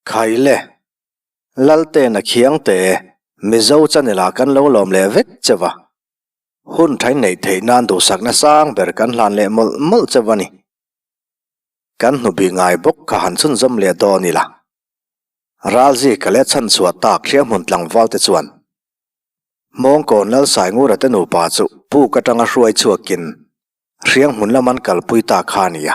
Khaile, Laltena Khiangte, Mizo channel ah kan lo lawm leh vek che va. Hun thain neih theih nan duhsakna sang ber kan hlan leh mawlh mawlh che va ni. Kan hnubi ngai bawk kha han chhunzawm leh dawn ila. Ralzika leh chhanchhuah tak hrianghmun tlangval te chuan Hmawngkawn Lalsaingura te nupa chu puk atanga hruai chhuakin hrianghmun lam an kalpui ta kha a ni a.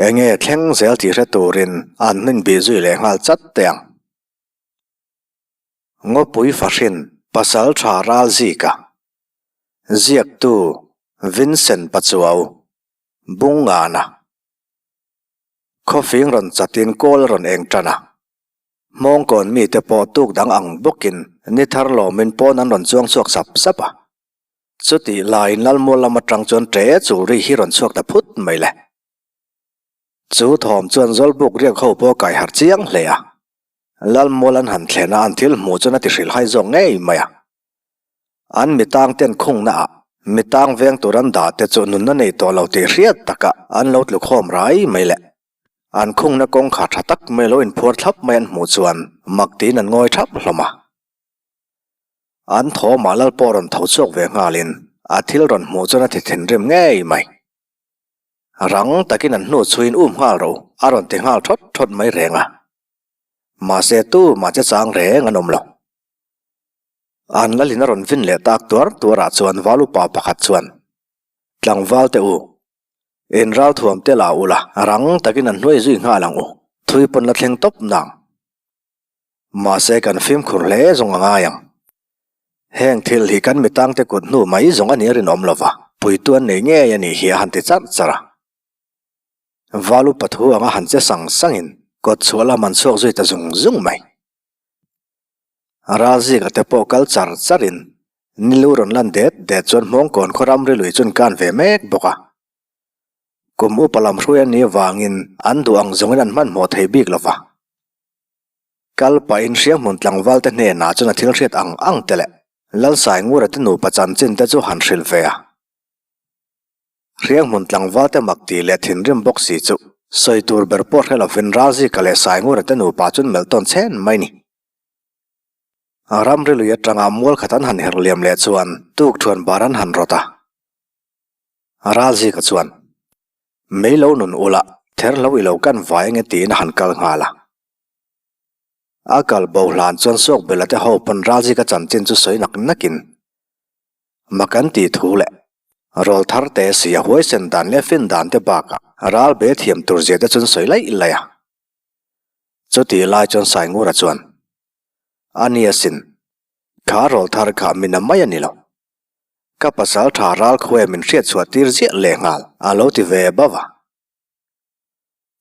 Enge thleng zel tih hre turin an hnin bih zui leh nghal chat teh ang. Ngawpui Fahrin Pasal Tha Ralzika Ziaktu Vincent Pachuau Bungngana Khawfing rawn chatin kawl a rawn eng tan a. Hmawngkawn mite pawh tuk dang ang bawkin ni thar lawmin pawn an rawn chuang chhuak sap sap a. Chutih laiin Lalmual lam atang chuan ṭe chul ri hi rawn chhuak ta phut mai le. Chu thawm chuan Zawlbuk riak ho pawh kai harh chiang hle a. Lalmual an han thlen a an thil hmuh chuan a ti hrilhhai zawk ngei mai a. An mitang ten khungna ah mitang veng tur an dah te chu nunna nei tawh lo tih hriat takah an lo tlu khawm rai mai le. An khungna kawngkhar tha tak mai lo inphuar thlap mai an hmuh chuan mak tiin an ngawi thap hlawm a. An thawmah lal pawh rawn tho chhuak ve nghalin a thil rawn hmuh chuan a ti thinrim ngei mai. Rang takin an hnu chhuiin um nghal ro a rawn ti nghal thawt thawt mai reng a. Mahse tumah che chang reng an awm lo. An lalin a rawn vin leh tak tuar tuarah chuan val upa pakhat chuan, Tlangval teh u, In ralthuam te la ula, rang takin an hnuai zui nghal ang u, thui pawn la thleng tawp nang. Mahse kan fimkhur hle zawng a ngai ang. Heng thil hi kan mitangte kut hnu mai zawng a nih a rinawm lova, puitu an nei ngei a nih hi a han ti charh charh a. Val upa thu anga han che sang sangin kawt chhuah lam an chhuak zui ta zung zung mai. Ralzika te pawh kal char charin nilu rawn lan det det chuan Hmawngkawn khaw ramri lui chuan kan ve mek bawk a. Kum upa lam hruai an nih avangin an duh ang zawngin an hmanhmawh thei bik lo va. Kal pahin Hrianghmun tlangval te hnenah chuan a thil hriat ang ang te leh Lalsaingura te nupa chanchin te chu han hrilh ve a. Hrianghmun tlangval te mak tih leh thinrim bawk si chu sawi tur ber pawh hre lovin Ralzika leh Saingura te nupa chuan melh tawn chhen mai ni. Ramri lui atanga mual khat an han her liam leh chuan tuk thuan bar an han rawt a. Ralzika chuan, Mei lo nun ula, ther hlo i lo kan vai ange tiin a han kal nghal a. A kal bo hlan chuan Suakbela te ho pawn Ralzika chanchin chu sawi nak nakin Mak an tih thu leh rawl thar te si a huaisen dan leh fin dan te bakah ral be thiam tur zia te chuan sawi laih laih a. Chutih lai chuan Saingura chuan, A ni asin, kha rawl thar kha min a mai a ni lo. Ka pasal tha ral khuaia min hriat chhuah tir ziah leh nghal a lo ti ve bauh a.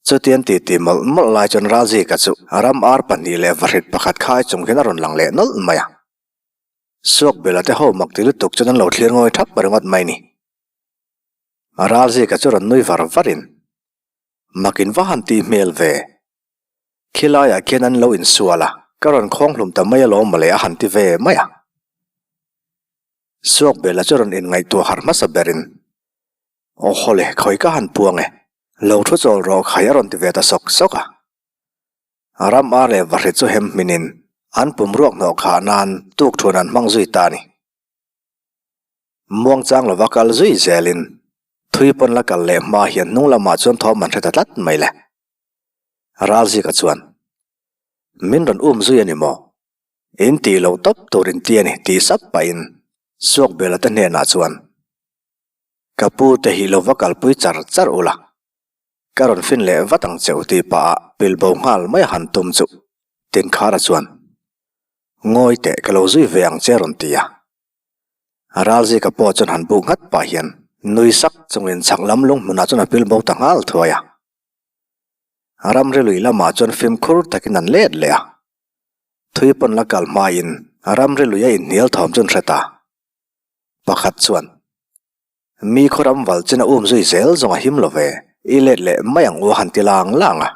Chutian titi mawlh mawlh lai chuan Ralzika chu ram ar pahnih leh vahrit pakhat khai chung hian a rawn lang leh nawlh mai a. Suakbela te ho mak ti lutuk chuan an lo thlir ngawi thap ringawt mai ni. Ralzika chu rawn nui var varin, Makin va han tih hmel ve. Khilaiah khian an lo insual a, ka rawn khawng hlum ta mai alawm mawle a han ti ve mai a. Suakbela chu rawn inngaihtuah harh hmasa berin, Aw hawle, khawi ka han puang e, lo thu chawl rawh khai a rawn ti ve ta sawk sawk a. Ram ar leh vahrit chu hem hminin an pum ruak hnawh khah nan tuk thuan an hmang zui ta a ni. Muangchang lova kal zui zelin thui pawn la kal leh hma hian hnung lamah chuan thawm an hre ta tlat mai le. Ralzika chuan, Min rawn um zui a ni maw? In tih loh tawp tur in ti a ni tih sap pahin Suakbela te hnenah chuan, Ka pu te hi lo va kalpui char char ula, Ka rawn fin leh vat ang che u tih pah ah pil bo nghal mai a han tum chu Tinkhara chuan, Ngawi teh ka lo zui ve ang che a rawn ti a. Ralzika pawh chuan han buk nghat pah hian nui sak chungin chhak lam lung hmunah chuan a pil bo ta nghal thuai a. Ramri lui lamah chuan fimkhur takin an let leh a. Thui pawn la kal hmain ramri lui a inhnial thawm chu an hre ta. Pakhat chuan. Mi khawram val chin a um zui zel zawng a him lo ve, i let leh mai ang u a han ti lang lang a.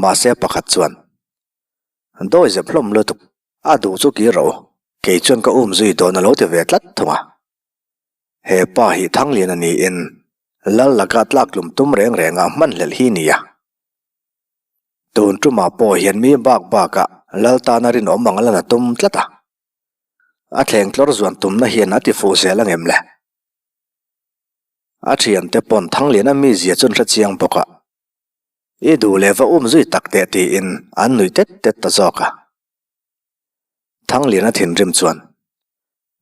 Mahse pakhat chuan, Dawi zep hlawm lutuk, a duh chu kir rawh u, kei chuan ka um zui dawn a lo ti ve tlat thung a. He pa hi Thanglian a niin Lal laka tlaktlum tum reng renga hmanhlelh hi nia. Tun tumah pawh hian mi bak bakah Lal tana rinawm ang lan a tum tlat a. A thleng tlawr zuan tumna hian a ti fuh zel angem le? A thiante pawn Thangliana mizia chu an hre chiang bawk a. I duh leh va um zui tak teh tiin an nuih tet tet ta zawk a. Thangliana thinrim chuan,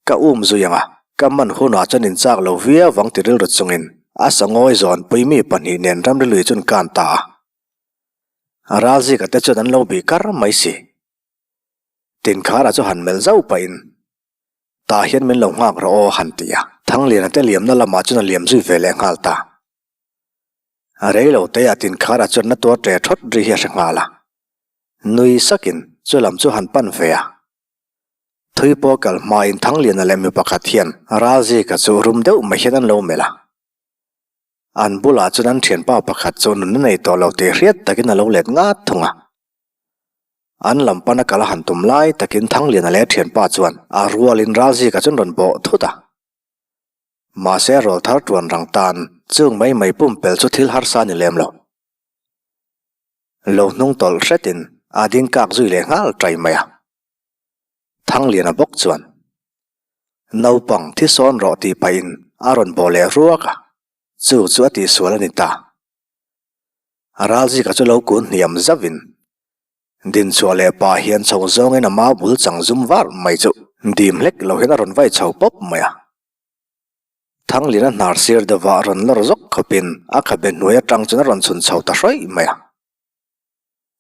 Ka um zui ang a, ka man hunah chuan inchak lo viau vang ti rilru chungin a sangawi zawnpui mi pahnih nen ramri lui chu an kan ta a. Ralzika te chuan an lo bih kar mai si. Tinkhara chu han melh zauh pahin, Tah hian min lo nghak rawh aw han ti a. Thangliana te liamna lamah chuan a liam zui ve leh nghal ta. A rei lo teiah Tinkhara chuan na tuar ṭe ṭhawt ri hi a hre nghal a. Nui sakin chu lam chu han pan ve a. Thui pawh kal hmain Thangliana leh mi pakhat hian Ralzika chu rum deuh mai hian an lo melh a. An bulah chuan an thianpa pakhat chu nunna nei tawh lo tih hriat takin a lo let ngat thung a. An lam pana kal a han tum lai takin Thangliana leh thianpa chuan a rualin Ralzika chuan rawn bawh thut a. Mahse rawlthar tuan rang tan chung mai mai pumpelh chu thil harsa a ni lem lo. Lo hnung tawlh hretin a ding kak zui leh nghal tai mai a. Thangliana bawk chuan, Naupang thi sawn rawh tih pahin a rawn bawh leh ruak a, chu chu a tihsual a ni ta. Ralzika chu lo kun hniam zauhin, Dinchhuah leh pah hian chho zawngin a mau bul chang zum var mai chu dim hlek lo hian a rawn vai chho pawp mai a. Thanglina hnar sir deuhah rawn lawr zawk khawpin a khabe hnuai atang chuan a rawn chhun chho ta hrawih mai a.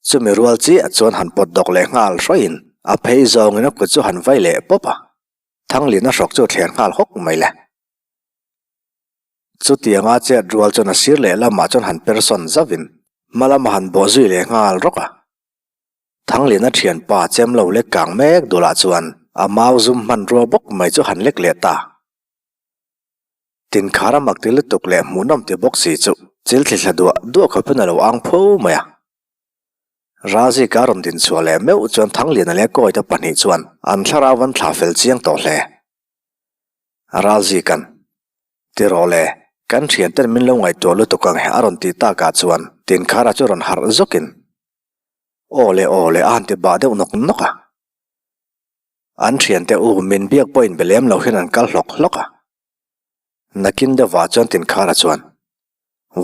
Chumi rual chiah chuan han pawt dawk leh nghal hrawihin a phei zawngin a kut chu han vai leh pawp a. Thanglina hrawk chu a thler nghal hawk mai le. Chutianga chet rual chuan a sir leh lamah chuan han per sawn zauhin hma lama han bawh zui leh nghal rawk a. Thanglina thianpa chem lo lek kang mek dulah chuan a mau zum hmanrua bawk mai chu han lek leh ta. Tinkhar a mak ti lutuk leh hmuhnawm ti bawk si chu chil thli thla duah duah khawpin a lo ang pho mai a. Razika rawn dinchhuah leh meuh chuan Thangliana leh Kawita pahnih chuan an thlarau an thlah fel chiang tawh hle. Razika'n, Ti rawh le, kan thianten min lo ngaihtuah lutuk ang e a rawn tih takah chuan Tinkhara chu rawn harh zawkin, Aw le aw le a han ti bah deuh nawk nawk a. An thiante u min biak pawhin be lem lo hian an kal hlawk hlawk a. Nakin deuhvah chuan Tinkhara chuan,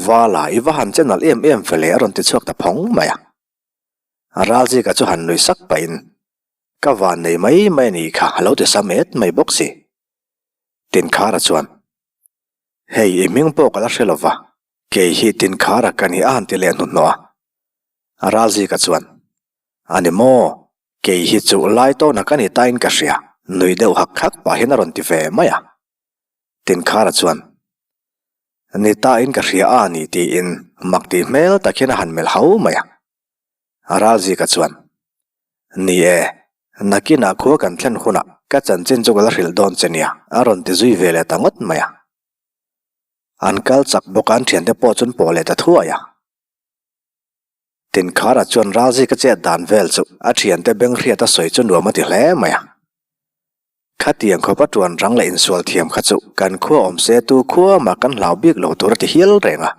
Vala, i va han che nalh em em ve le a rawn ti chhuak ta phawng mai a. Ralzika chu han nui sak pahin, Ka van nei mai mai a ni kha a lo ti sam et mai bawk si. Tinkhara chuan, Hei, i hming pawh ka la hre lo va, kei hi Tinkhara ka ni a han ti leh hnuhnawh a. Ralzika chuan, A ni maw? Kei hi chu lai tawna ka ni tain ka hria, nui deuh hak hak pah hian a rawn ti ve mai a. Tinkhara chuan, Ni tain ka hria a ni tiin mak tih hmel tak hian a han melh hau mai a. Ralzika chuan, Ni e, nakinah khua kan thlen hunah ka chanchin chu ka la hrilh dawn che nia, a rawn ti zui ve leh ta ngawt mai a. An kal chak bawk a, an thiante pawh chuan pawh leh ta thuai a. Tinkhara chuan Ralzika chet dan vel chu a thiante beng hriat a sawi chu nuam a ti hle mai a. Khatiang khawp a tuan rang leh insual thiam kha chu kan khua awm se tu khua mah kan hlau bik lo tur a ti hial reng a.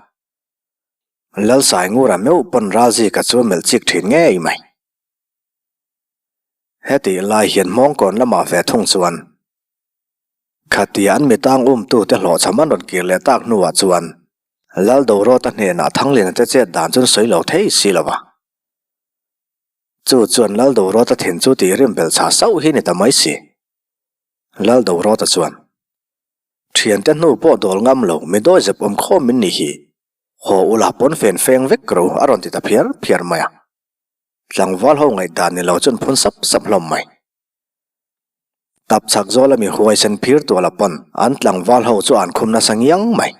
Lalsaingura meuh pawn Ralzika chu a melh chik thin ngei mai. Hetih lai hian Hmawngkawn lamah ve thung chuan Khatia an mitang umtute hlawhchham an rawn kir leh tak hnuah chuan Lal Dorawta hnenah Thangliana te chet dan chuan sawi lo thei si lo va. Chu chuan Lal Dorawta thin chu tih rim belh chhah sauh hi ni ta mai si. Lal Dorawta chuan, Thiante hnu pawh dawl ngam lo, mi dawi zep awm khawm min nih hi. Haw ula pawn fen feng vek ro a rawn ti ta phiar phiar mai a. Tlangval ho ngaihdan ni lo chuan phun sap sap hlawm mai. Tap chhak zawl ami huaisen phir tual a pawn an tlangval ho chu an khum nasa ngiang mai.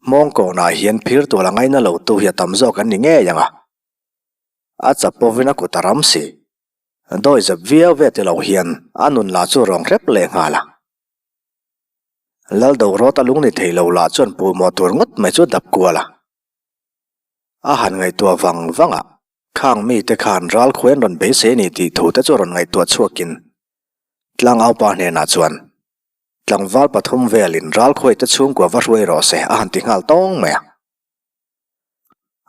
Hmawng kawnah hian phir tual a ngaina lo tu hi a tam zawk an ni ngei ang a. A chapovin a kut a ram si. Dawi zep viau ve ti lo hian a nun lah chu rawng hrep leh nghal a. Laldorawt a lung ni thei lo lah chuan puhmawh tur ngawt mai chu dap kual a. A han ngaihtuah vang vang a. Khang mite khan ral khuai an rawn beisei a ni tih thute chu rawn ngaihtuah chhuakin Tlangaupa hnenah chuan tlangval pathum velin ral khuaite chhungkua va hruai rawh se a han ti nghal tawng mai a.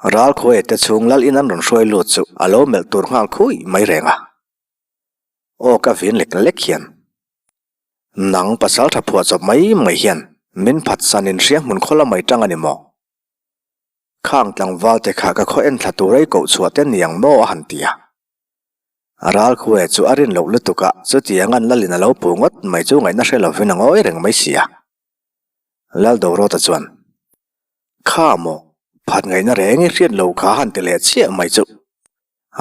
Ralkhuaia te chhung lal in an rawn hruai lut chu a lo melh tur nghal khui mai reng a. Aw ka vin lek lek hian. Nang pasal tha phuah chawp mai mai hian min phatsan in hria hmun khaw la mai tang a ni maw? Khang tlangval te kha ka khaw en thla tur ei koh chhuah te niang maw a han ti a. Ralkhuaia chu a rin loh lutuk a, chutiang an lalin a lo puh ngawt mai chu ngaihna hre lovin a ngawi reng mai si a. Lal Dorota chuan, Kha maw, phat ngaihna reng i hriat lo kha han ti leh chiah mai chu.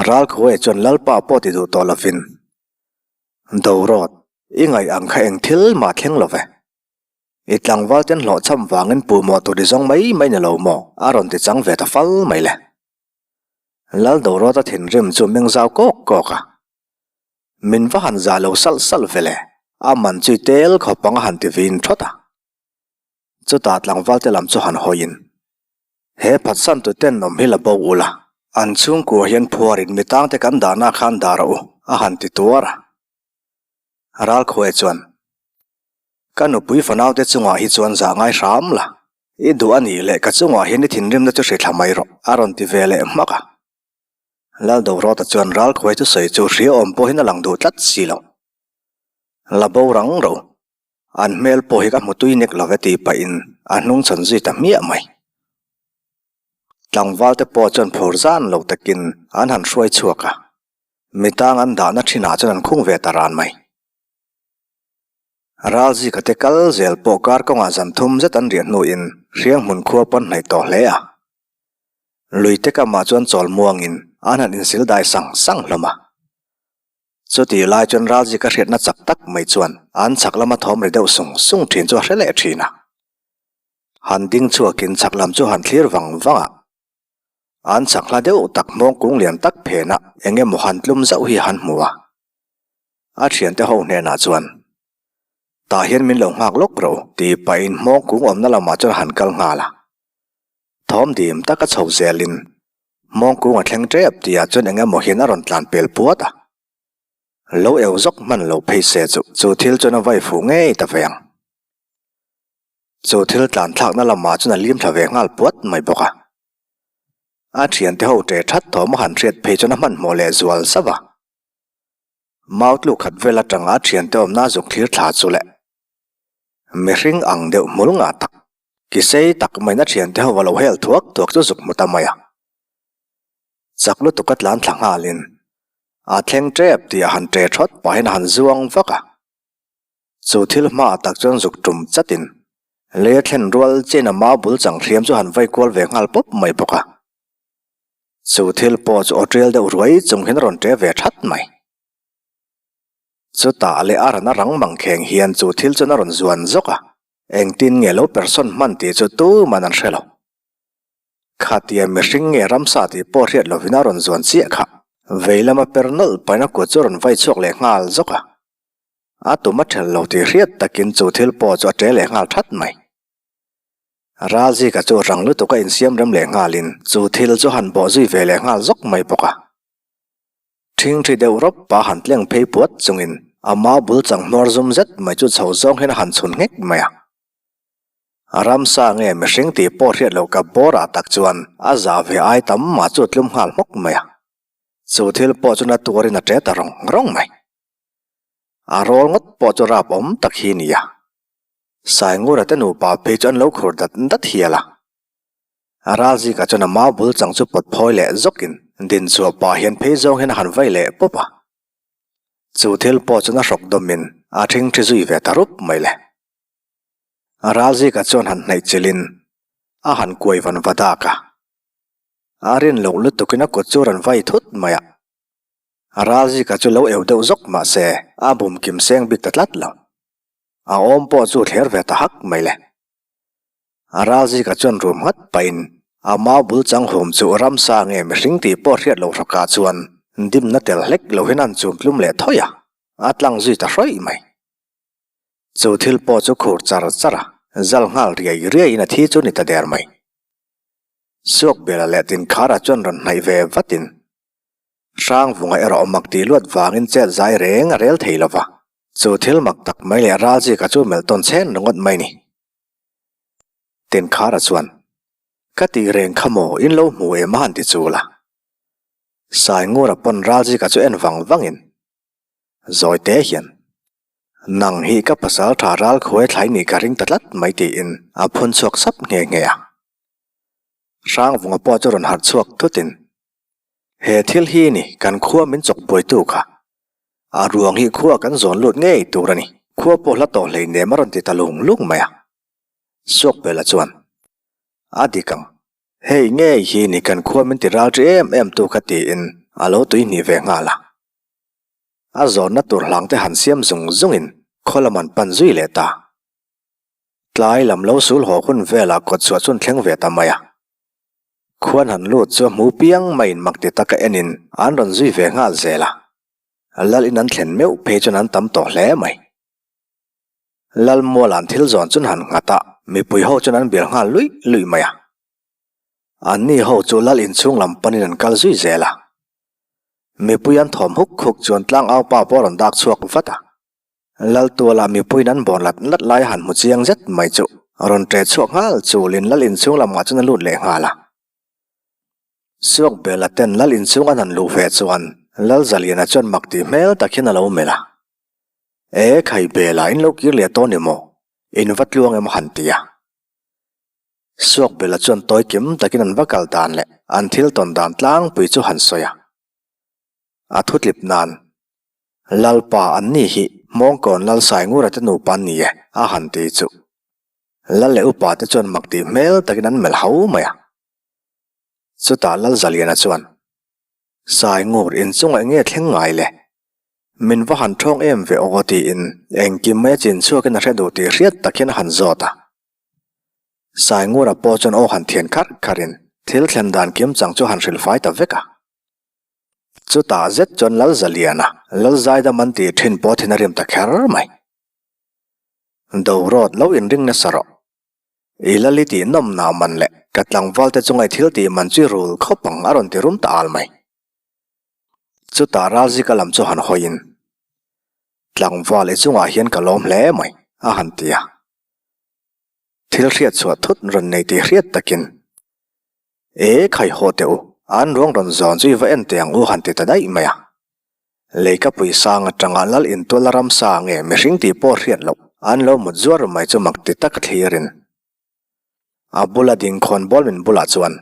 Ralkhuaia chuan Lalpa pawh ti duh tawh lovin, Dorot, i ngaih ang kha eng thil mah thleng lo ve. I tlangval ten hlawhchham vangin puhmawh tur i zawng mai mai ni lo maw? a rawn ti chang ve ta fal mai le. Lal Dorota thinrim chu meng zau kawk kawk a. Min va han zah lo salh salh ve le, a man chu i tel khawp ang a han ti vin thawt a. Chutah tlangval te lam chu han hawiin, He phatsan tu ten awm hi la bo ula, an chhungkua hian phuarin mi tangte kan dahna khan dah rawh u, a han ti tuar a. Ralkhuaia chuan, Ka nupui fanaute chungah hi chuan zah ngai hram la, i duh a nih leh ka chungah hian i thinrimna chu hri thla mai rawh, a rawn ti ve leh hmak a. Laldorota chuan Ralkhuai thusawi chu hriaawm pawhin a lang duh tlat si lo. La bo rang ro, an hmel pawh hi ka hmu tui nek lo ve tih pahin a hnung chhawn zui ta hmiah mai. Tlangvalte pawh chuan phur zan lo takin an han hruai chhuak a, mitang an dahna thinah chuan an khung ve ta ran mai. Ralzika te kal zel pawh kar kawngah zan thum zet an riah hnuin Hrianghmun khua pawn hnaih tawh hle a. Lui te kamah chuan chawl muangin an han insil dai sang sang hlawm a. Chutih lai chuan Ralzika hriatna chak tak mai chuan an chhak lama thawm ri deuh sung sung thin chu a hre leh thin a. Han ding chhuakin chhak lam chu han thlir vang vang a. An chhak hla deuh tak hmawng kung lian tak phenah eng emaw han tlum zauh hi han hmu a. A thiante ho hnenah chuan, Tah hian min lo nghak lawk rawh u, tih pahin hmawng kung awmna lamah chuan han kal nghal a. Thawm dim taka chho zelin hmawng kung a thleng tep tihah chuan eng emaw hian a rawn tlan pel puat a. Lo eu zawk hman lo phei se chu chu thil chuan a vai fuh ngei ta ve ang. Chu thil tlan thlakna lamah chuan a lim thla ve nghal puat mai bawk a. A thiante ho ṭe that thawm a han hriat phei chuan a hmanhmawh leh zual zauh a. Mau tluk khat vel atanga a thiante awmna zuk thlir thla chu le. Mihring ang deuh hmul ngah tak, ki sei tak maiin a thiante ho a lo hel thuak thuak chu zuk hmu ta mai a. Chak lutuk a tlan thla nghalin a thleng tep tih a han ṭe thawt pahin a han zuang vak a. Chu thil hmaah tak chuan zuk tum chatin lei a thlen rual chiin a mau bul chang hriam chu han vai kual ve nghal pawp mai bawk a. Chu thil pawh chu aw tial deuh ruai chung hian a rawn ṭe ve that mai. Chutah leh a ran a rang mang kheng hian chu thil chuan a rawn zuan zawk a, engtin nge lo person hman tih chu tuman an hre lo. Khatia mihring nge ramsa tih pawh hriat lovin a rawn zuan chiah kha. Vei lama per nawlh pahin a kut chu a rawn vai chhuak leh nghal zawk a. A tum a ṭhel lo tih hriat takin chu thil pawh chu a ṭe leh nghal that mai. Ralzika chu rang lutuk a insiam rem leh nghalin chu thil chu han bawh zui ve leh nghal zawk mai bawk a. Ṭhingṭhi deuh rawp pa han tleng phei puat chungin a mau bul chang hmawr zum zet mai chu chho zawng hian a han chhun nghek mai a. Ramsa nge mihring tih pawh hriat loh ka bawrah tak chuan a zah ve ai tam mah chu a tlum nghal hmawk mai a. Chu thil pawh chu na tuarin a ṭe ta rawng rawng mai. A rawl ngawt pawh chu rap awm tak hi ni a. Saingura te nupa phei chu an lo khur dat dat hial a. A ralzikah chuan a mau bul chang chu pawt phawi leh zawkin din chhuah pah hian phei zawng hian a han vai leh pawp a. Chu thil pawh chuan a hrawk dawmin a thingthi zui ve ta rup mai le. A ralzikah chuan han hnaih chilhin a han kuai van va dak a. A rin loh lutukin a kut chu a rawn vai thut mai a. A ralzikah chu lo eu deuh zawk mah se a bum kim seng bik ta tlat lo. A awm pawh chu thler ve ta hak mai le. A ralzika chuan rum nghat pahin a mau bul chang hum chu ramsa nge mihring tih pawh hriat loh hrawkah chuan dimna tel hlek lo hian an chum tlum leh thawi a, a tlang zui ta hrawih mai. Chu thil pawh chu khur char char a, zal nghal riai riaiin a thi chu ni ta der mai. Suakbela leh Tinkhara chuan rawn hnaih ve vatin Hrangvunga erawh mak tih luat vangin chet zai reng a rel thei lova. Chu thil mak tak mai leh Ralzika chu melh tawn chhen ringawt mai ni. Tinkhara chuan. Ka tih reng kha maw in lo hmu em a han ti chul a. Saingura pawn Ralzika chu en vang vangin, Zawi te hian, Nang hi ka pasal tha ral khuai thlai nih ka ring ta tlat mai tiin a phun chhuak sap nghe nghe a. Hrangvunga pawh chu rawn harh chhuak thutin, He thil hi ni kan khua min chawk buaitu kha. A ruang hi khua kan zawn lut ngei tur a ni. Khua pawh hla tawh hleinem a rawn ti ta lung lung mai a. Suakbela chuan, A dik ang. Hei ngei hi ni kan khua min ti ral ṭi em em tu kha tiin a lo tuihnih ve nghal a. A zawnna tur hlang te han siam zung zungin khaw lam an pan zui leh ta. Tlai lam lo sul haw hun velah kawtchhuah chun thleng ve ta mai a. Khuan han lut chu a hmu piang maiin mak ti taka enin an rawn zui ve nghal zel a. Lal in an thlen meuh phei chuan an tam tawh hle mai. Lal mualan thil zawn chun han nghat a, mipui ho chuan an bial nghal luih luih mai a. Anni ho chu lal inchhung lam panin an kal zui zel a. Mipui an thawm huk huk chuan tlangau pa pawh a rawn dak chhuak vat a. Lal tualah mipuiin an bawn lat lat lai a han hmu chiang zet mai chu rawn ṭe chhuak nghal chulin lal inchhung lamah chuan a lut leh nghal a. Suakbela ten lal inchhung an han luh ve chuan Lal Zaliana chuan mak tih hmel tak hian a lo melh a. E Khaibela in lo kir leh tawh ni maw? In va tluang emaw han ti a. Suakbela chuan tawi kim takin an va kal dan leh an thil tawn dan tlangpui chu han sawi a. A thutlip nan, Lalpa an ni hi Hmawngkawn Lal Saingura te nupa an ni e, a han ti chu. Lal leh upa te chuan mak tih hmel takin an melh hau mai a. Chutah Lal Zaliana chuan, Saingur inchungah eng nge thleng ngai le? Min va han ṭhawng em ve aw tiin engkim mai a chin chhuakin a hre duh tih hriat tak hian a han zawt a. Saingura pawh chuan aw han thian kharh kharhin thil thlen dan kim chang chu a han hrilh fai ta vek a. Chutah zet chuan Lal Zaliana, Lal Zaidam an tih thin pawh thin a rim ta kher mai. Dorawt lo inring nasa rawh. I Lali tih nawmna man leh ka tlangval te chunga i thil tih man chu i rul khawp ang a rawn ti rum ta al mai. Chutah Ralzika lam chu han hawiin, Tlangval i chungah hian ka lawm hle mai, a han ti a. Thil hriat chhuah thut rawn nei tih hriat takin, E khai haw teh u, an ruang rawn zawn chu i va en teh ang u han ti ta daih mai a. Leikapui sang atanga lal intual a ramsa nge mihring tih pawh hriat loh an lo mut zuar mai chu mak ti tak a thlirin. A bula ding khawn bawl min bulah chuan,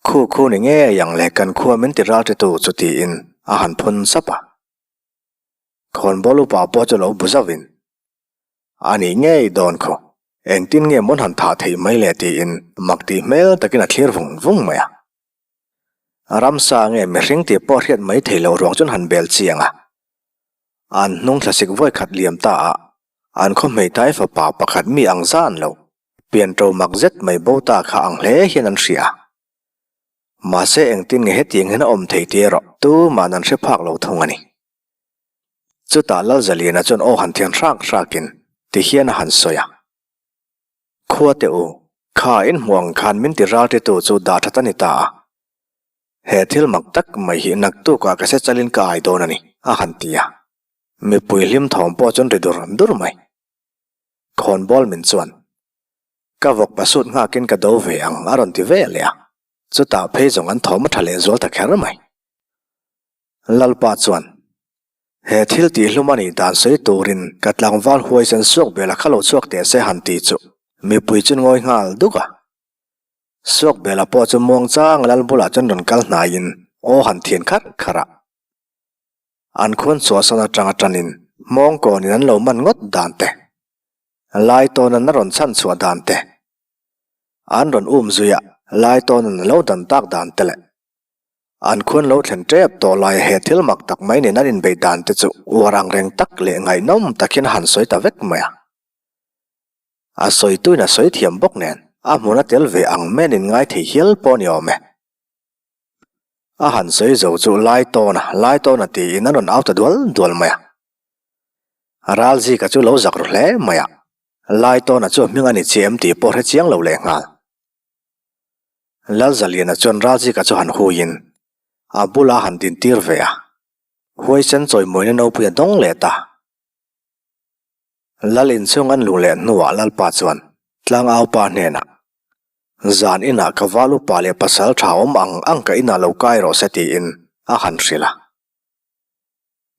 Khu khu ni ngei ang le kan khua min ti ral ṭitu chu tiin a han phun sap a. Khawn bawl upa pawh chu lo bu zauhin, A nih ngei dawn khaw, engtin nge mawn han thah theih mai le tiin mak tih hmel takin a thlir vung vung mai a. Ramsa nge mihring tih pawh hriat mai thei loh ruang chuan han bel chiang a. An hnung thlasik vawi khat liam ta a, an khaw hmeithai fapa pakhat mi ang zan lo, pianṭo mak zet mai bo ta kha ang hle hian an hria a. Mahse engtin nge hetiang hian a awm thei tih erawh tuma'n an hre phak lo thung a ni. Chutah Lalzaliana chuan aw han thian hrak hrakin ti hian a han sawi a. Khua teh u, kha in hmuh ang khan min ti raltitu chu dah that a ni ta a. He thil mak tak mai hi naktukah ka se chalin ka ai dawn a ni, a han ti a. Mipui hlim thawm pawh chuan ri dur dur mai. Khawnbawl min chuan, Ka vawk pasut nghakin ka do ve ang a rawn ti ve leh a. Chutah phei zawng an thawm a tha lehzual ta kher mai. Lalpa chuan, He thil tih hlum a nih dan sawi turin ka tlangval huaisen suak bela kha lo chhuak teh se han tih chu mipui chu ngawi nghal duk a. Suak bela pawh chu muang chang lal bulah chuan rawn kal hnaiin aw han thian kharh kharh a. An khuan chhuahsan atanga tanin hmawngkawnin an lo man ngawt dan te, Laitawnan a rawn chhan chhuah dan te, an rawn um zui a Laitawnan a lo dan tak dan te leh An khuan lo thlen tep tawh lai he thil mak tak mai nen an inbeih dan te chu uar ang reng tak leh ngaihnawm tak hian a han sawi ta vek mai a. A sawituin a sawi thiam bawk nen a hmun a tel ve ang men in ngai thei hial pawh a ni awm e. A han sawi zo chu lai tawn a, lai tawn a tiin an rawn au ta dual dual mai a. Ralzika chu lo zak ru hle mai a, lai tawn a chu a hming a ni chiah em tih pawh hre chiang lo leh nghal. Lalzaliana chuan Ralzika chu han huiin a bula han dintir ve a, huaisen chawimawina nopui a dawng leh ta. Lal inchhung an luh leh hnuah Lalpa chuan Tlangaupa hnenah, Zan inah ka val upa leh pasal tha awm ang ang ka inah lo kai rawh se tiin a han hrilh a.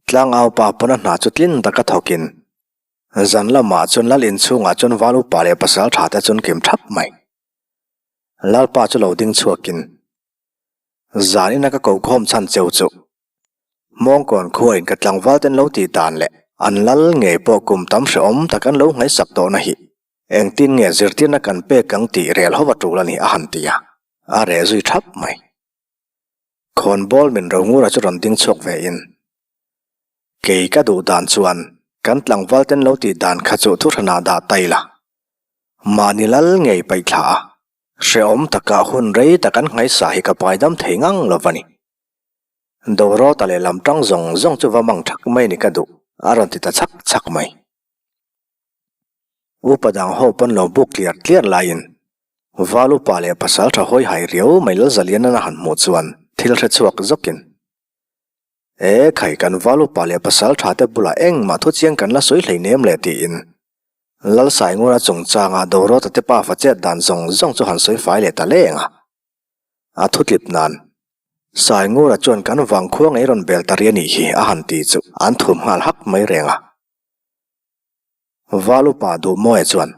Tlangau pa pawn a hna chu tlin taka thawkin zan lamah chuan lal inchhungah chuan val upa leh pasal tha te chuan kim thap mai. Lalpa chu lo ding chhuakin zan ina ka kokhawm chhan cheu chu Hmawngkawn khuain ka tlangval ten lo tih dan leh an lal ngei pawh kum tam hrehawm tak an lo ngaihsak tawhna hi engtin nge zirtirna kan pek ang tih rel ho a tul a ni a han ti a, a reh zui thap mai. Khawnbawl min Rongura chu rawn ding chhuak ve in, Kei ka duh dan chuan kan tlangval ten lo tih dan kha chu thuhranah dah ta ila, mahni lal ngei paih thla a, hrehawm takah hun rei tak an nghaisa hi ka paidam thei ngang lo va ni. Dorota leh lam tang zawng zawng chu va mang thak mai ni ka duh, a rawn ti ta chhak chhak mai. Upa dang ho pawn lo buk tliar tliar laiin Val upa leh pasal tha hawi hai riau mai Lalzalianan a han hmuh chuan thil hre chhuak zawkin, E khai kan Val upa leh pasal tha te bulah engmah thu chiang kan la sawi hleinem le tiin Lalsaingura chungchanga Dorota te pafa chet dan zawng zawng chu han sawi fai leh ta leng a. A thutlip nan, Saingura chuan kan vangkhua ngei rawn bel ta ri a nih hi a han ti chu an thum nghal hak mai reng a. Val upa Duhmawia chuan,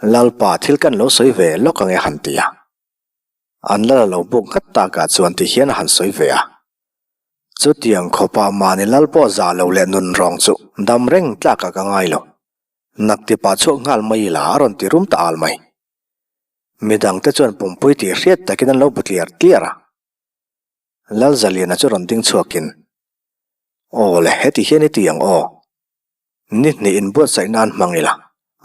Lalpa thil kan lo sawi ve lawk ang e han ti a. An lal a lo buk nghat takah chuan ti hian a han sawi ve a. Chutiang khawpah mahni lal pawh zah lo leh nun rawng chu dam reng tlakah ka ngai lo. Naktipah chhuak nghal mai ila a rawn ti rum ta al mai. Midangte chuan pumpui tih hriat takin an lo bu tliar tliar a. Lalzaliana chu rawn ding chhuakin, Aw le, heti hian i ti ang aw. Ni hnih inbuatsaih nan hmang ila,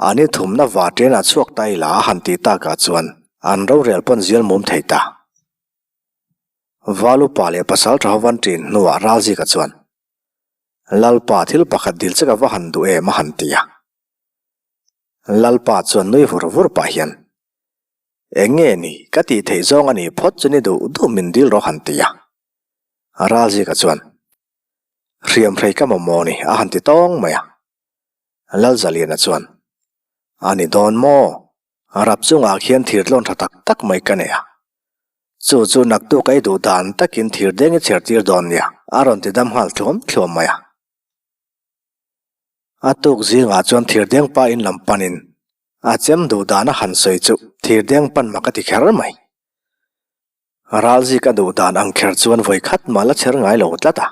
a ni thumna vaṭianah chhuak ta ila a han tih takah chuan an rorel pawn zial mum thei ta. Val upa leh pasal ṭha hovan ṭin hnuah Ralzika chuan, Lalpa thil pakhat dil che ka va han duh em a han ti a. Lalpa chuan nui vur vur pah hian, Eng nge ni, ka tih theih zawng a nih phawt chu ni duh duh min dil rawh han ti a. Ralzika chuan, Hriamhrei ka mamawh ni a han ti tawng mai a. Lalzaliana chuan, A ni dawn maw? Rap chungah khian thirtlawn tha tak tak mai ka nei a. Chu chu naktuk ei duh dan takin thirdeng i chher tir dawn nia a rawn ti dam nghal thluam thluam mai a. A tuk zingah chuan thirdeng pa in lam panin a chem duh dan a han sawi chu thirdeng pan mak a ti kher mai. Ralzik a duh dan ang kher chuan vawi khat mah la chher ngai lo tlat a.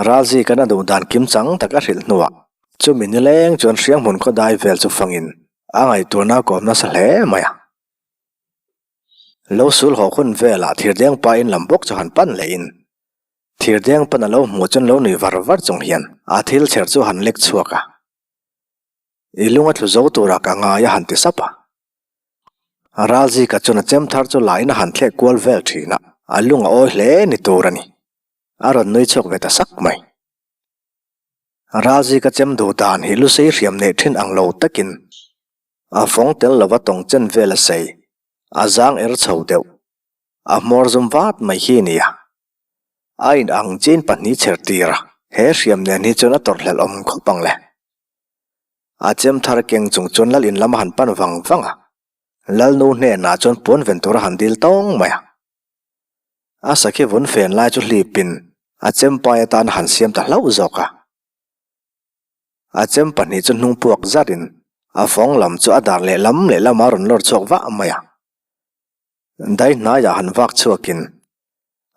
Ralzikan a duh dan kim chang tak a hrilh hnuah chumi nileng chuan Hrianghmun khaw dai vel chu fangin a ngaihtuahna a kawm nasa hle mai a. Lo sul haw hun velah thirdeng pa in lam bawk chu han pan lehin Thirdeng pan a lo hmuh chuan lo nui var var chung hian a thil chher chu han lek chhuak a. I lung a thlu zo tura ka ngai a han ti sap a. Ralzika chuan a chem thar chu lain a han thlek kual vel thin a, a lung a awi hle ni tur a ni. A rawn nui chhuak ve ta sak mai. Ralzika chem duh dan hi lusei hriam neih thin ang lo takin a fawng tel lova tawng chen vel a sei, a zang er chho deuh. A hmawr zum vat mai hi nia. A in ang chin pahnih chher tir a, he hriam nen hi chuan a tawrhhlelh awm khawp ang le. A chem thar keng chung chuan lal in lam a han pan vang vang a, Lalnu hnenah chuan puan ven tur a han dil tawng mai a. A sakhi vun fen lai chu hlipin a chem pai atan a han siam ta hlauh zawk a. A chem pahnih chu hnung puak zarin a fawng lam chu a dar lehlam lehlamah a rawn lawr chhuak vah mai a. Dai hnaiah han vak chhuakin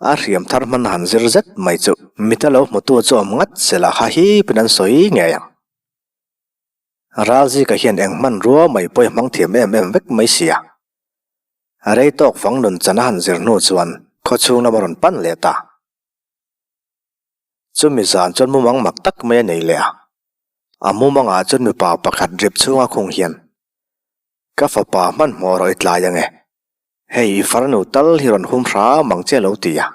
a hriam thar hman han zir zet mai chu mita lo hmutu chu awm ngat se lah kha hipin an sawi ngei ang. Ralzika hian eng hmanrua mai pawh i hmang thiam em em vek mai sia. Rei tawk fang nun chan a han zir hnu chuan khawchhung lam a rawn pan leh ta. Chumi zan chuan mumang mak tak mai a nei leh a. A mumangah chuan mipa pakhat rip chhunga khung hian Ka fapa hmanhmawh rawh i tlai ange. Hei i farnu tal hi rawn hum hram ang che lo ti a.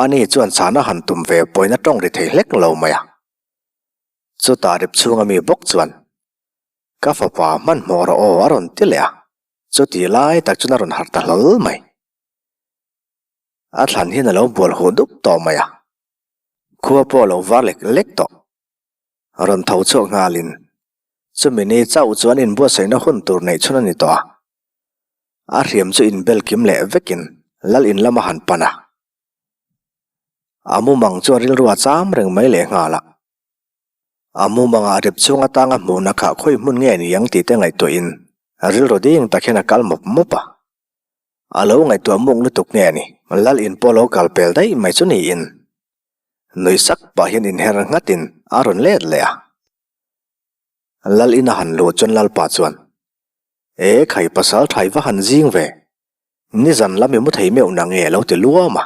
Ani chuan chhana han tum ve pawhin a tawng ri thei hlek lo mai a. Chutah rip chhunga mi bawk chuan, Ka fapa hmanhmawh rawh aw a rawn ti leh a. Chutih lai tak chuan a rawn harh ta hlawl mai. A thlan hian a lo bual huh dup tawh mai a. Khua pawh a lo var lek lek tawh. Rawn tho chhuak nghalin, chumi ni chauh chuan inbuatsaihna hun tur neih chhun a ni tawh a. A hriam chu inbel kim leh vekin lal in lam a han pan a. A mumang chu a rilru a cham reng mai lehnghal a. A mumangah rip chhung atanga hmuhna kha khawi hmun nge ni ang tih te ngaihtuahin rilru ding tak hian a kal mawp mawp a. A lo ngaihtuah muk lutuk nge ni, lal in pawh lo kal pel daih mai chu niin. Nui sak pah hian inher nghatin a rawn let leh a. Lal in a han luh chuan Lalpa chuan, E khai pasal thai va han zing ve, nizan lam i mu thei meuh na nge lo ti luam a.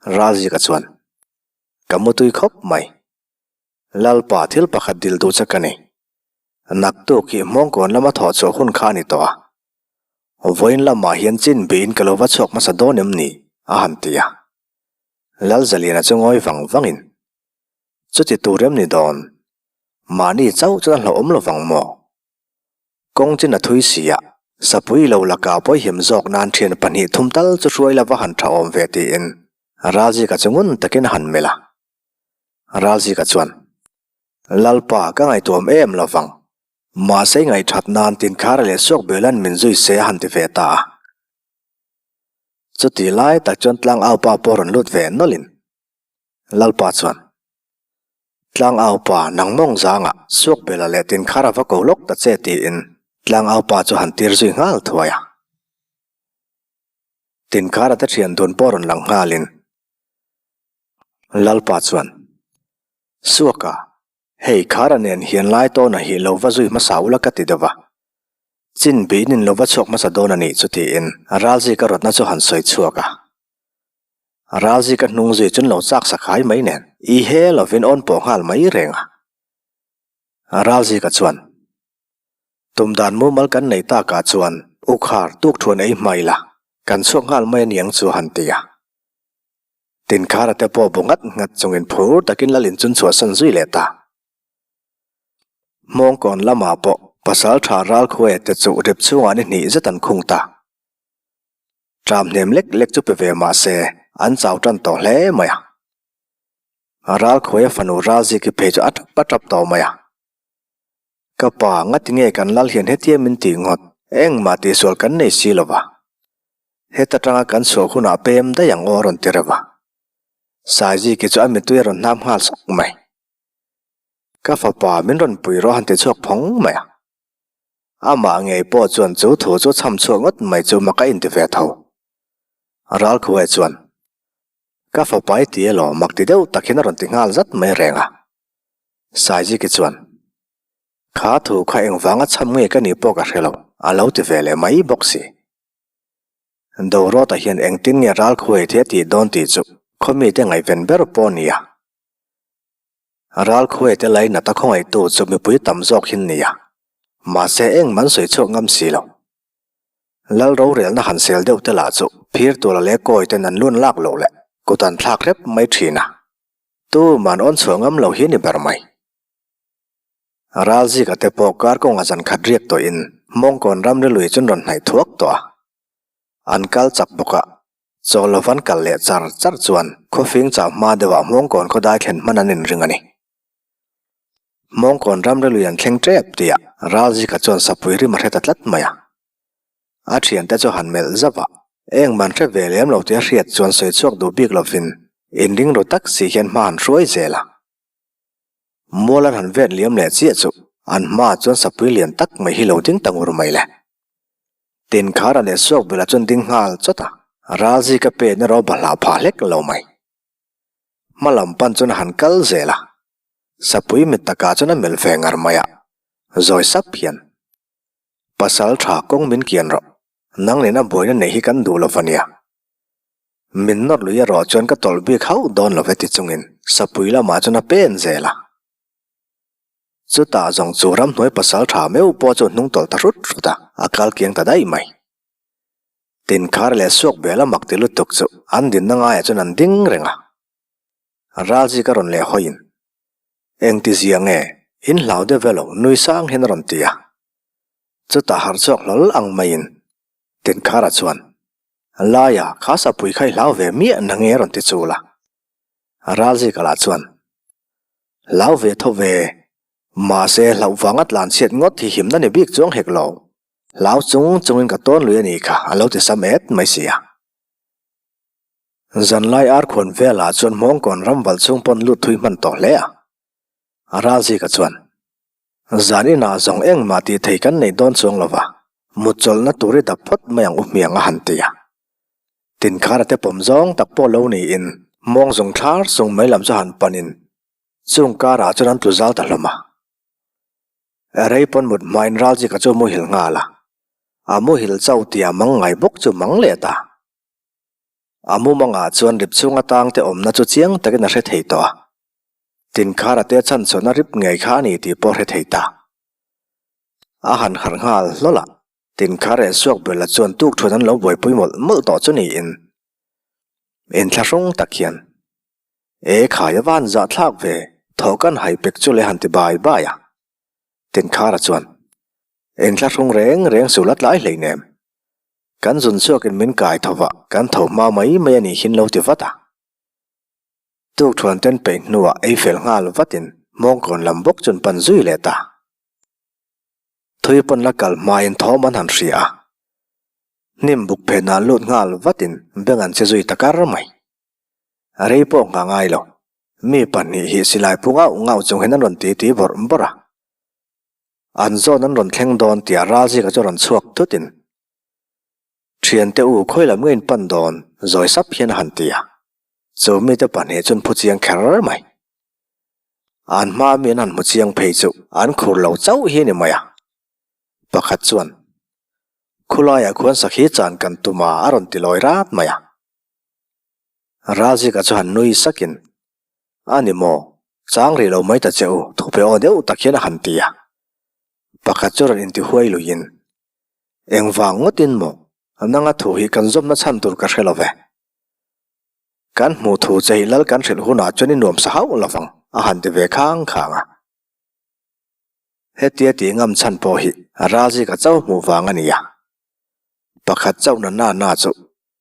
Ralzika chuan, Ka mu tui khawp mai. Lalpa thil pakhat dil duh che ka ni. Naktuk hi Hmawngkawn lama thawh chhuah hun kha a ni tawh a. Vawiin lamah hian chin bihin ka lo va chhuak hmasa dawn em ni? a han ti a. Lalzaliana chu ngawi vang vangin, Chuti tur em ni dawn? Mahni chauh chuan a hlauhawm lo vang maw? Kawng chin a thui si a, sapui lo lakah pawihim zawk nan thian pahnih thum tal chu hruai lova han tha awm ve tiin Ralzika chu ngun takin a han melh a. Ralzika chuan, Lalpa, ka ngaihtuam em lo vang. Mahse i ngaihthat nan Tinkhara leh Suakbela'n min zui se a han ti ve ta a. Chuti lai tak chuan Tlangaupa pawh rawn lut ve nawlhin Lalpa chuan, Tlangaupa, nang mawng zangah Suakbela leh Tinkhara va ko lawk ta che tiin Tlangaupa chu han tir zui nghal thuai a. Tinkhara te thian dun pawh rawn lang nghalin Lalpa chuan, Suaka, hei Khara nen hian lai tawna hi lo va zui hmasa ula ka ti deuh a. Chin biin in lo va chhuak hmasa dawn a nih chu tiin Ralzika rawtna chu han sawi chhuak a. Ralzika hnung zui chuan lo chak sakhai mai nen i he lovin awn pawh nghal mai reng a. Ralzika chuan, Tum dan mumal kan nei takah chuan Ukhar tukthuan ei hma ila kan chhuak nghal mai a niang chu a han ti a. Tinkhara te pawh bu nghat nghat chungin phur takin Lalin chun chhuahsan zui leh ta. Hmawngkawn lamah pawh pasal tha Ralkhuaia te chu rip chhungah ni hnih zet an khung ta. Ṭam hnem lek lek chu pe ve mah se an chau ṭan tawh hle mai a. Ralkhuaia fanu Ralziki phei chu a ṭap a ṭap tawh mai a. Ka pa, ngati nge kan lal hian hetia min tih ngawt? Engmah tihsual kan nei si lo va. Heta tanga kan chhuah hunah pem daih ang aw a rawn ti reuh a. Saiziki chu a mittui a rawn hnam nghal sawk mai. Ka fapa, min rawn pui rawh a han ti chhuak phawng mai a. Amah ngei pawh chuan chu thu chu chham chhuak ngawt mai chu mak a inti ve tho. Ralkhuai chuan, Ka fapa i ti elaw mak ti deuh tak hian a rawn ti nghal zat mai reng a. Saiziki chuan, Kha thu kha engvanga chham nge ka nih pawh ka hre lo, a lo ti ve leh mai bawk si. Dorawta hian engtin nge ralkhuai thei a tih dawn tih chu khaw mite ngaihven ber pawh a ni a. Ralkhuai te lainat a khawngaihtu chu mipui tam zawk hin ni a, mahse engmah an sawi chhuak ngam si lo. Lal rorelna han sel deuh te lah chu phir tura leh kawi ten an lun lak loh leh kut an thlak hrep mai thin a. Tuman awn chhuah ngam lo hi ni ber mai. Ralzika te pawh kar kawnga zan khat riak tawhin Hmawngkawn ramri lui chu an rawn hnaih thuak tawh a. An kal chak bawk a, chaw lova an kal leh char char chuan khawfing chau hma deuhah Hmawngkawn khawdai thlen hman an inring a ni. Hmawngkawn ramri lui an thleng tep tih ah Ralzika chuan sapui rim a hre ta tlat mai a. A thiante chu han melh zauh a, engmah an hre ve lem lo tih a hriat chuan sawi chhuak duh bik lovin inring ru tak si hian hma han hruai zel a. Mual an han vet liam leh chiah chu an hmaah chuan sapui lian tak mai hi lo ding ta ngur mai le. Tinkhara leh Suakbela chuan ding nghal chawt a, Ralzika pen erawh bahlah phah hlek lo mai. Hma lam pan chuan a han kal zel a, sapui mit takah chuan a melh ve ngar mai a, zawi sap hian, Pasal tha kawng min kian rawh, nang nena buaina neih hi kan duh lo va nia. Min nawr lui erawh chuan ka tawlh bik hauh dawn lo ve ti chungin sapui lamah chuan a pen zel a. Chutah zawng chu ramhnuai pasal tha meuh pawh chu hnung tawlh ta hrut hrut a, a kal kiang ta daih mai. Tinkhar leh suak bel a mak ti lutuk chu an dinna ngaiah chuan an ding reng a. Ralzik a rawn leh hawiin, Engti zia nge? In hlau deuh velo nui sang hian a rawn ti a. Chutah harh chhuak hlawl ang maiin Tinkhara chuan, Laia, kha sapui kha i hlau ve miah na nge a rawn ti chul a. Ralzika lah chuan, Hlau ve tho ve, mahse hlauh vanga tlanchhiat ngawt hi himna ni bik chuang hek lo. Hlau chung chungin ka tawn lui a nih kha, a lo ti sam et mai si a. Zanlai arkhuan velah chuan Hmawngkawn ramvalh chung pawn lut thui hman tawh hle a. A ralzika chuan, Zan inah zawng engmah tih thei kan nei dawn chuang lo va, mut chawlhna tur i dap phawt mai ang u hmiang a han ti a. Tinkhara te pawm zawng tak pawh lo niin mawng zung thlar chung mai lam chu han panin chung karah chuan an tlu zal ta hlawm a. Rei pawn mut hmain Ralzika chu muhil nghal a, a muhil chauh tia mang ngai bawk chu mang leh ta. A mumangah chuan rip chhung atang te awmna chu chiang takin a hre thei tawh a. Tinkhara te chhan chhuahna rip ngei kha a ni tih pawh a hre thei ta. A han harh nghal hlawl a, Tinkhara leh Suakbela chuan tukthuan an lo buaipui mawlh mawlh tawh chu niin inthlahrung tak hian, E khai a van zahthlak ve, thaw kan hai pek chu le han ti bai bai a. Tinkhara chuan, Inthlahrung reng reng sul a tlai hleinem. Kan zun chhuakin min kai tho va, kan tho hma mai mai a nih hin lo ti vat a. Tukthuan ten peih hnuah ei fel nghal vatin Hmawngkawn lam bawk chun pan zui leh ta. Thui pawn la kal hmain thawm an han hria a. Hnim buk phenah lut nghal vatin beng an che zui ta kar mai. Rei pawh nghah ngai lo, mi pahnih hi silai pu ngauh ngauh chung hian an rawn ti ti bawrh bawrh a. An zawn an rawn thleng dawn tia Ralzika chu rawn chhuak thutin, Thiante u, khawi lam nge in pan dawn? zawi sap hian a han ti a. Chu mite pahnih chuan phu chiang kher mai. An hma mi an han hmu chiang phei chu an khur lo chauh hi a ni mai a. Pakhat chuan, Khulaiah khuan sakhi chan kan tum a a rawn ti lawi rat mai a. Ralzika chu han nui sakin, A ni maw? Chang rih lo mai ta che u, thupe aw deuh tak hian a han ti a. Pakhat chu rawn intihuai luiin, Engvang ngawtin maw? Nanga thu hi kan zawmna chhan tur ka hre lo ve. Kan hmuh thu che hi lal kan hrilh hunah chuan i nuam sa hauh lo vang, a han ti ve khang khang a. Hetia tih ngam chhan pawh hi Ralzika chauh hmuh vang a ni a. Pakhat chauh na na na chu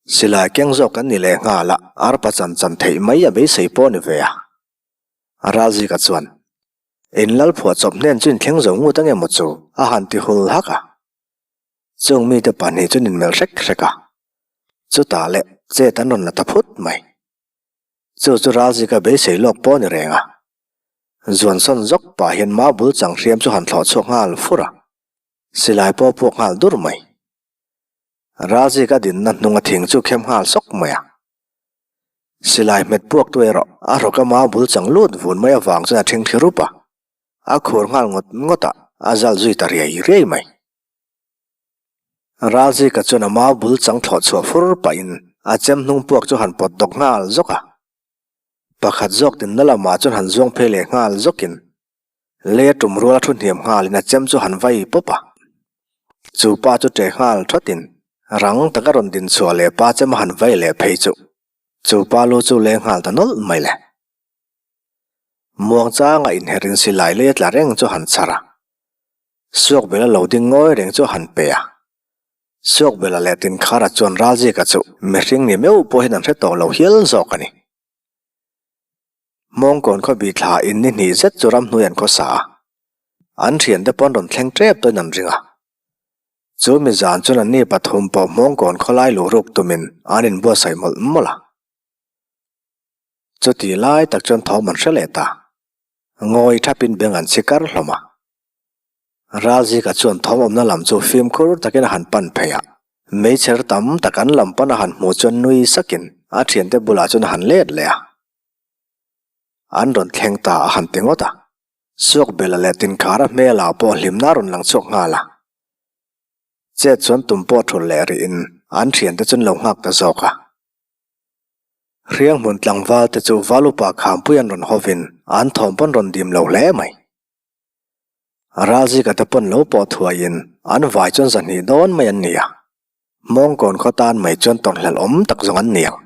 Silai keng zawk kan ni leh nghal a, arpa chan chan theih mai a beisei pawh a ni ve a. Ralzika chuan, In lal phuah chawp hnen chu in thleng zo ngut ange maw chu? a han ti hul hak a. Chung mite pahnih chuan in melh hrek hrek a. Chutah leh chet an rawn la ta phut mai. Chu chu Ralzika beisei lawk pawh a ni reng a. Zuansawn zawk pah hian mau bul chang hriam chu han thlawh chhuak nghal fur a. Silai pawh a puak nghal dur mai. Ralzik a dinna hnunga thing chu khem nghal sawk mai a. Silai hmet puak tu erawh a hrawk a mau bul chang lut vun mai avang chuan a thing thli rup a, a khur nghal ngawt ngawt a, a zal zui ta riai riai mai. Ralzika chuan a mau bul chang thlawh chhuah fur pahin a chem hnung puak chu han pawt dawk nghal zawk a. Pakhat zawk dinna lamah chuan han zuang phei leh nghal zawkin Lei a tum rual a thu hniam nghalin a chem chu han vai pawp a. Chu pa chu ṭe nghal ṭhawtin rang taka rawn din chhuah leh pa chem a han vai leh phei chu chu pa lu chu leng nghal ta nawlh mai le. Muangchanga inherhin silai lei a tla reng chu han chhar a. Suakbela lo ding ngawi reng chu a han pe a. Suakbela leh Tinkhara chuan Ralzika chu mihring ni meuh pawhin an hre tawh lo hial zawk a ni. Hmawngkawn khaw bi thla in ni hnih zet chu ramhnuai an khawsa a, an thiante pawn rawn thleng tep tawhin an ring a. Chu mi zan chuan anni pathum pawh Hmawngkawn khawlai luh ruk tumin an inbuatsaih mawlh mawlh a. Chuti lai tak chuan thawm an hre leh ta. Ngawi thapin beng an chhi kar hlawm a. Ralzika chuan thawm awmna lam chu fimkhur takin a han pan phei a. Meichher tam tak an lam pan a han hmuh chuan nui sakin a thiante bulah chuan a han let leh a. An rawn thleng ta a han ti ngawt a. Suakbela leh Tinkhara hmelah pawh hlimna a rawn lang chhuak nghal a. Chet chuan tum pawh thulh leh rihin an thiante chuan lo nghak ta zawk a. Hrianghmun tlangval te chu Valupa Khampui an rawn hawvin an thawm pawn rawn dim lo hle mai. Ralzika te pawn lo pawh thuaiin an vai chuan zahnih dawn mai an ni a. Mawngkawn khaw tan mai chuan tawrhhlelh awm tak zawng an ni ang.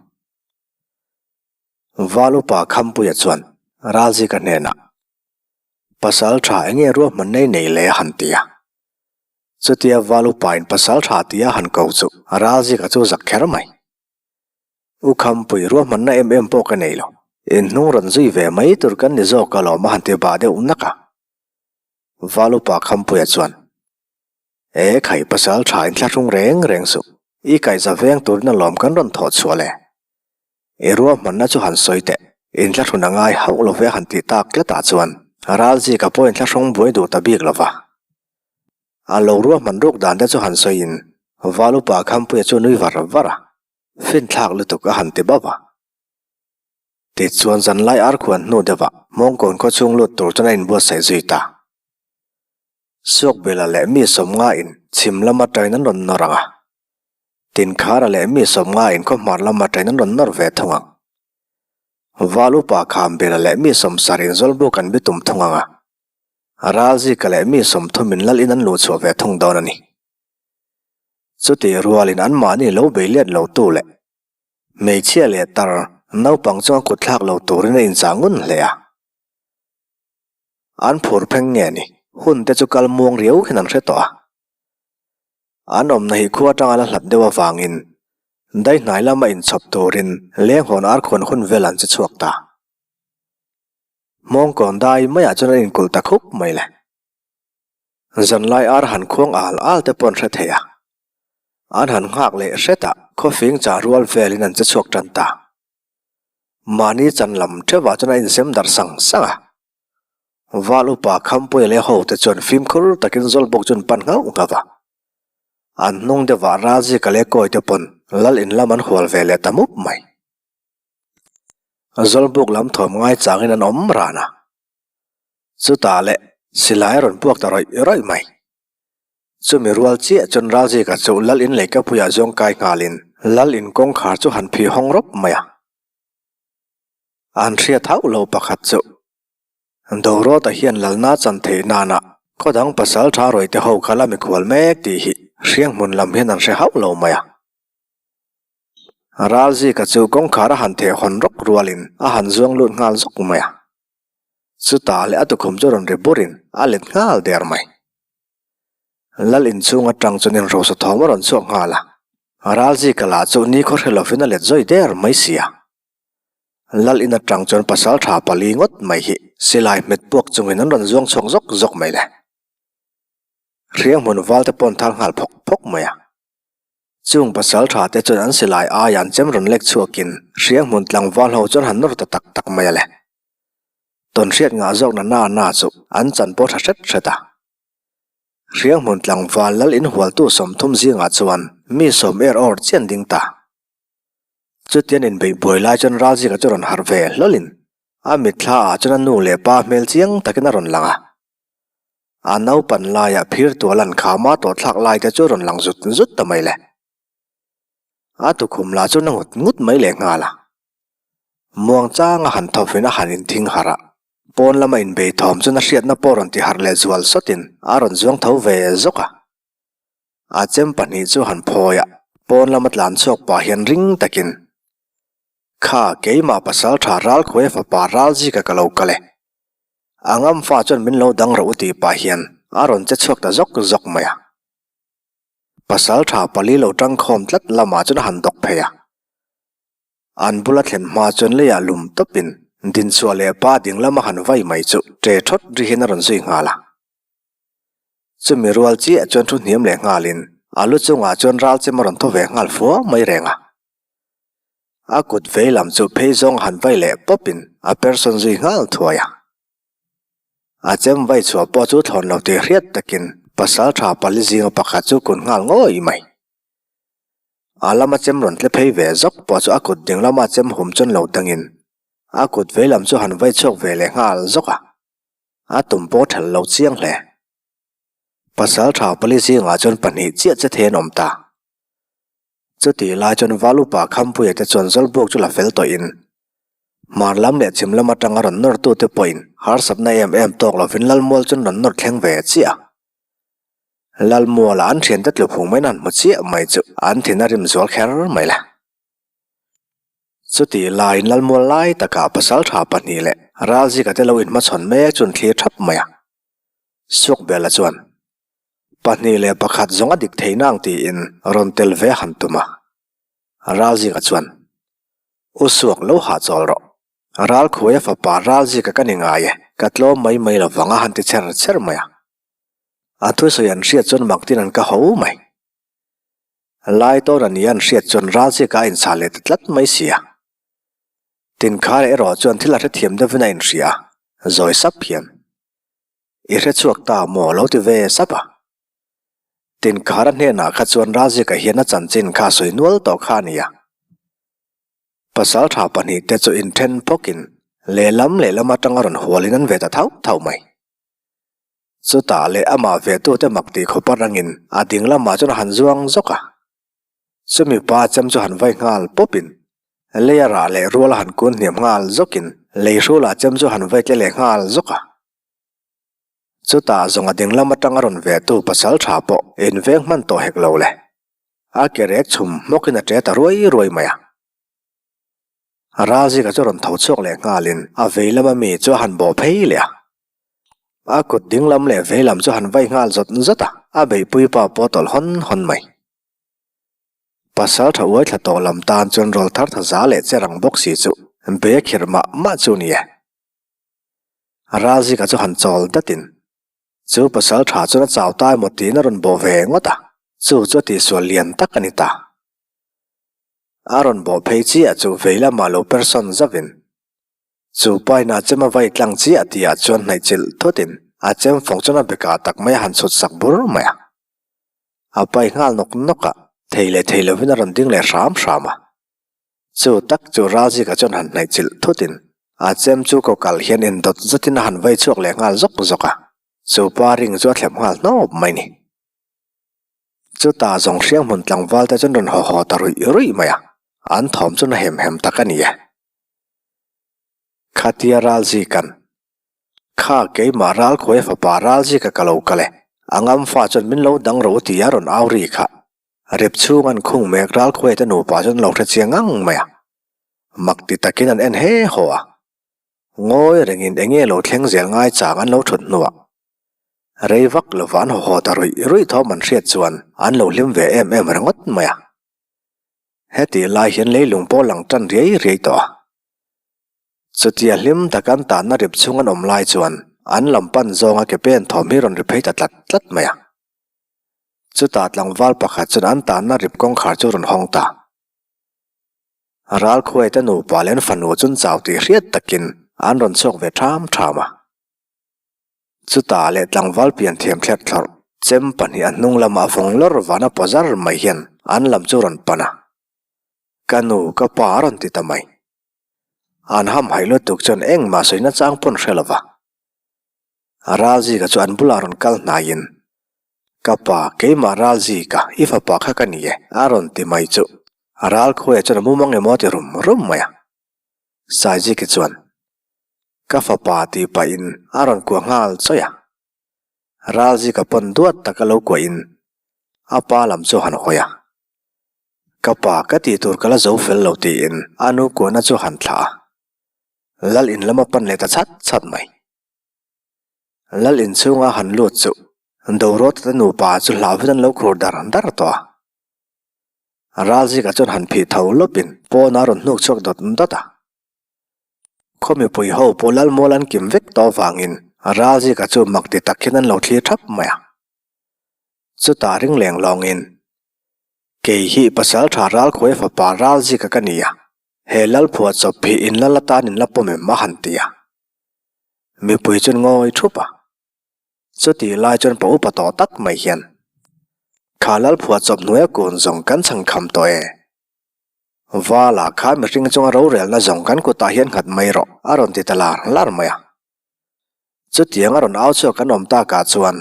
Val upa Khampuia chuan Ralzika hnenah, Pasal tha enge ruahman nei nei le a han ti a. Chutia Val upain pasal tha tia han ko chu Ralzika chu zak kher mai. U Khampui ruahmanna em em pawh ka nei lo. Inhnung rawn zui ve mai tur kan ni zawk alawm a han ti bah deuh nak a. Val upa Khampuia chuan. E khai pasal tha inthlahrung reng reng suh, i kaihza veng turin alawm kan rawn thawh chhuah le. I ruahmanna chu han sawi teh, inthlahrun a ngai hauh lo ve a han tih tak tlatah chuan Ralzika pawh inthlahrung buai duh ta bik lo va. A lo ruahman ruk dan te chu han sawiin Val upa Khampuia chu nui var var a, finthlak lutuk a han ti bauh a. Tichuan zanlai arkhuan hnu deuhah Hmawngkawn khawchhung lut tur chuan a inbuatsaih zui ta. Suakbela leh mi sawmngain chhim lam atangin an rawn nawr ang a, Tinkhara leh mi sawmngain khawhmar lam atangin an rawn nawr ve thung ang. Val upa Khambela leh mi sawmsariin Zawlbuk an bitum thung ang a, Ralzika leh mi sawmthumin lal in an luhchhuah ve thung dawn a ni. Chutih rualin anmahni lo bei let lo tu leh hmeichhia leh tar naupang chuan kutthlak lo turin a inchah ngun hle a. An phur pheng nge ni? Hun te chu kal muang riau hian an hre tawh a. An awmna hi khua atanga la hlat deuh avangin daihnai lama inchhawp turin lenghawn arkhuan hun vel an che chhuak ta. Hmawngkawn dai maiah chuan an inkulh ta khup mai le. Zanlai ar han khuang al al te pawh an hre thei a. An han nghak leh hret a, khawfing chah rual velin an che chhuak tan ta. Mahni chan lam theuhah chuan a insem darh sang sang a. Val upa Khampuia leh hote chuan fimkhur takin Zawlbuk chu an pan nghauh nghauh a. An hnung deuhah Ralzika leh Kawite pawn lal in lam an hual ve leh ta mup mai. Zawlbuk lam thawm ngai changin an awm ran a. Chutah leh silai a rawn puak ta rawih rawih mai. Chumi rual chiah chuan Ralzika chu Lal in leikapuiah zawng kai nghalin Lal in kawngkhar chu han phih hawng rawp mai a. An hriat hauh lo pakhat chu Dorawta hian Lalna chan theih nana khaw dang pasal tha rawihte ho kha la mikhual mek tih hi Hrianghmun lam hian an hre hauh lo mai a. Ralzika chu kawngkhar a han theh hawn rawk rualin a han zuang lut nghal zawk mai a. Chutah leh a tukhum chu rawn ri burin a let nghal der mai. Lal inchhung atang chuan inrosa thawm a rawn chhuak nghal a, Ralzika lah chu nikhaw hre lovin a let zawi der mai si a. Lal in atang chuan pasal tha pali ngawt mai hi silai hmet puak chungin an rawn zuang chhuak zawk zawk mai le. Hrianghmun val te pawh an thal nghal phawk phawk mai a. Chung pasal tha te chuan an silai aia an chem rawn lek chhuakin Hrianghmun tlangval ho chuan han nawr ta tak tak mai a le. Tawnhriat ngah zawkna na na chu an chan pawh tha hret hret a. Hrianghmun tlangval lal inhualtu 30 zingah chuan mi sawm er awr chian ding ta. Chutian inbeih buai lai chuan Ralzika chu rawn harh ve hlawlin a mitthla ah chuan a nu leh pa hmel chiang takin a rawn lang a. A naupan laiah phir tual an khama tawhthlak lai te chu rawn lang zut zut ta mai le. A tukhum lah chu na ngut ngut mai leh nghal a. Muang changa han thawvin a han inthing harh a, pawn lama inbei thawm chuan a hriatna pawh rawn ti harh leh zual sawtin a rawn zuang tho ve zawk a. A chem pahnih chu han phawi a, pawn lama tlan chhuak pah hian ring takin, Kha, keimah pasal tha Ralkhuaia fapa Ralzika ka lo kal e. A ngam fa chuan min lo dang rawh u tih pah hian a rawn che chhuak ta zawk zawk mai a. Pasal tha pali lo tangkhawm tlat lamah chuan a han dawk phei a. An bula thlen hma chuan leiah lum tawpin Dinchhuah leh pa ding lama han vai mai chu ṭe ṭhawt rihin a rawn zui nghal a. Chumi rual chiah chuan thu hniam leh nghalin a lu chungah chuan ral chem a rawn thaw ve nghal fua mai reng a. A kut vei lam chu phei zawng a han vai leh pawpin a persawn zui nghal thuai a. A chem vai chhuah pawh chu thlawn lo tih hriat takin pasal tha pali zinga pakhat chu kun nghal ngawih mai. A lama chem rawn tle phei ve zawk pawh chu a kut ding lama chem hum chuan lo dangin a kut vei lam chu han vai chhuak ve leh nghal zawk a, a tum pawh thelh lo chiang hle. Pasal tha pali zingah chuan pahnih chiah che thei an awm ta. Chutih lai chuan Val upa Khampuia te chuan Zawlbuk chu la fel tawhin hmar lam leh chhim lam atanga rawn nawrtute pawhin harsatna em em tawk lovin Lalmual chuan rawn nawr thleng ve chiah a. Lalmuala an thiante tlu phung mai nan hmu chiah mai chu an thin a rim zual kher mai le. Chutih laiin Lalmual lai takah pasal tha pahnih leh Ralzika te lo inhmachhawn mek chu an thlir thap mai a. Sukbela chuan, Pahnih leh pakhat zawng a dik thei nang tiin rawn tel ve han tum a. Ralzika chuan, U Suak lo hahchawl rawh. Ralkhuaia fapa Ralzika ka ni ngai e, ka tlawm mai mai lovang a han ti cher cher mai a. A thusawi an hriat chuan mak tin an ka ho mai. Lai tawn a nia an hriat chuan Ralzika a inchhah leh ta tlat mai si a. Tinkhara erawh chuan thil a hrethiam deuhin a inhria a, zawi sap hian, I hrechhuak ta maw? lo ti ve sap a. Tinkhara hnenah kha chuan Ralzika hian a chanchin kha a sawi nual tawh kha a nia. Pasal tha pahnihte chu inthen phawkin lehlam lehlam atanga rawn hualin an ve ta thauh thauh mai. Chutah leh amah vehtute mak tih khawpa rangin a ding lamah chuan a han zuang zawk a. Chumi pa chem chu han vai nghal pawpin lei a rah leh rual a han kun hniam nghal zawkin lei hrulah chem chu han vai tle leh nghal zawk a. Chutah zawng a ding lam atanga rawn vehtu pasal tha pawh inveng hman tawh hek lo le. A ke rek chhum hmawkin a ṭe ta ruai ruai mai a. Ralzika chu rawn tho chhuak leh nghalin a vei lama mi chu a han bawh phei leh a. A kut ding lam leh vei lam chu han vai nghal zawt zawt a, a beihpui pa pawh tawlh hawn hawn mai. Pasal tha uai thla tawh lam tan chuan rawl thar tha za leh che rang bawk si chu bei a khirh mah mah chu ni e. Ralzika chu han chawl datin chu pasal tha chuan a chau ta emaw tiin a rawn bawh ve ngawt a, chu chu a tihsual lian tak a ni ta. A rawn bawh phei chiah chu vei lamah lo person zauhin chu pain a chem a vai tlang chiah tihah chuan hnaih chilh thutin a chem fawng chuan a bekah tak mai a han chhut sak bur mai a. A pai nghal nawk nawk a, thei leh thei lovin a rawn ding leh hram hram a. Chu tak chu Ralzika chuan han hnaih chilh thutin a chem chu ko kal hian indawt zatin a han vai chhuak leh nghal zawk zawk a, chu pa ring chu a thlep nghal hnawp mai ni. Chutah zawng hriang hmun tlangval te chuan rawn haw haw ta ruih ruih mai a, an thawm chu na hem hem tak a ni e. Khatia Ralzika'n, Kha keimah Ralkhuaia fapa Ralzika ka lo kal e, a ngam fa chuan min lo dang ro ti a rawn au ri kha. Rep chhung an khung mek Ralkhuaia te nupa chuan an lo hre chiang ngang mai a. Mak ti takin an en he haw a. Ngawi rengin enge lo thleng zel ngai chang an lo thut hnuah. Rei vak lova an haw haw ta ruih ruih thawm an hriat chuan an lo hlim ve em em ringawt mai a. Hetih lai hian leilung pawh lang tan riai riai tawh a. Chutia hlim taka an tanna rip chhung an awm lai chuan an lam pan zawnga ke pen thawm hi rawn ri phei ta tlat tlat mai a. Chutah tlangval pakhat chuan an tanna rip kawngkhar chu rawn hawng ta. Ralkhuaite nupa leh an fanu chun chau tih hriat takin an rawn chhuak ve ṭham ṭham a. Chutah leh tlangval pian thiam thlek thlawrh chem pahnih a hnung lamah vawng lawr vana pawzar mai hian an lam chu rawn pan a. Ka nu, ka pa a rawn ti ta mai. An hamhaih lutuk chuan engmah sawina chang pawn hre lova. Ralzika chu an bulah rawn kal hnaiin, Ka pa, keimah Ralzika, i fapa kha ka ni e, a rawn ti mai chu. Ralkhuaia chuan a mumang emaw a ti rum rum mai a. Saiziki chuan, Ka fapa tih pahin a rawn kuah nghal chawih a. Ralzika pawn duat taka lo kuahin a pa lam chu a han hawi a. Ka pa, ka tih tur ka la zo fel lo tiin a nu kuahna chu a han thlah a. Lal in lam a pan leh ta chhat chhat mai. Lal in chhunga a han lut chu Dorota te nupa chu hlauhin an lo khur dar dar tawh a. Ralzika chuan han phih tho lawpin pawnah a rawn hnuk chhuak dawt dawt a. Khaw mipui ho pawh Lalmual an kim vek tawh avangin Ralzika chu mak ti tak hian an lo thlir thap mai a. Chutah ring leng lawngin, Kei hi pasal tha Ralkhuaia fapa Ralzika ka ni a, he Lalphuah chawp hi in lal atan in la pawm em a han ti a. Mipui chuan ngawi thup a. Chutih lai chuan pa upa tawh tak mai hian, Kha Lalphuah chawp hnuaia kun zawng kan chhangkham tawh e. Vala kha mihring chunga rorelna zawng kan kutah hian nghat mai rawh a rawn ti ta lar lar mai a. Chutiang a rawn au chhuak kan awm takah chuan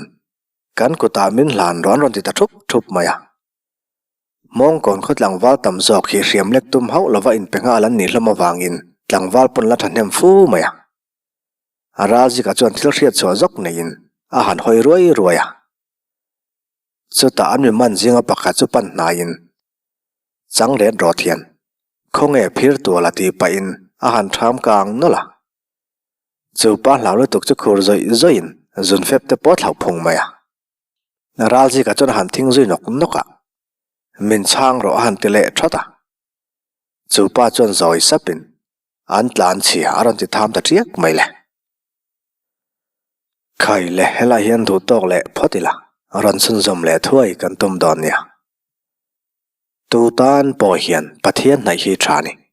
kan kutah min hlan rawh an rawn ti ta thup thup mai a. Mawngkawn khaw tlangval tam zawk hi hriam lek tum hauh lova inpe nghal an nih hlawm avangin tlangval pawn la thahnem fu mai a. A ralzika chuan thil hriat chhuah zawk neiin a han hawi ruai ruai a. Chutah an mi man zinga pakhat chu pan hnaiin chang let rawt hian khawnge phir tual a tih pahin a han ṭham kang nawlh a. Chu pa hlau lutuk chu khur zawih zawihin zun fep te pawh thlauh phung mai a. Ralzika chuan a han thing zui nawk nawk a, min chhang rawh a han ti leh ṭhawt a. Chu pa chuan zawi sapin an tlan chhia a rawn ti tham ta ṭiak mai le. Khai le, helai hian duh tawk leh phawt ila. Rawn chhunzawm leh thuai kan tum dawn nia. Tu tan pawh hian Pathian hnaih hi tha ni.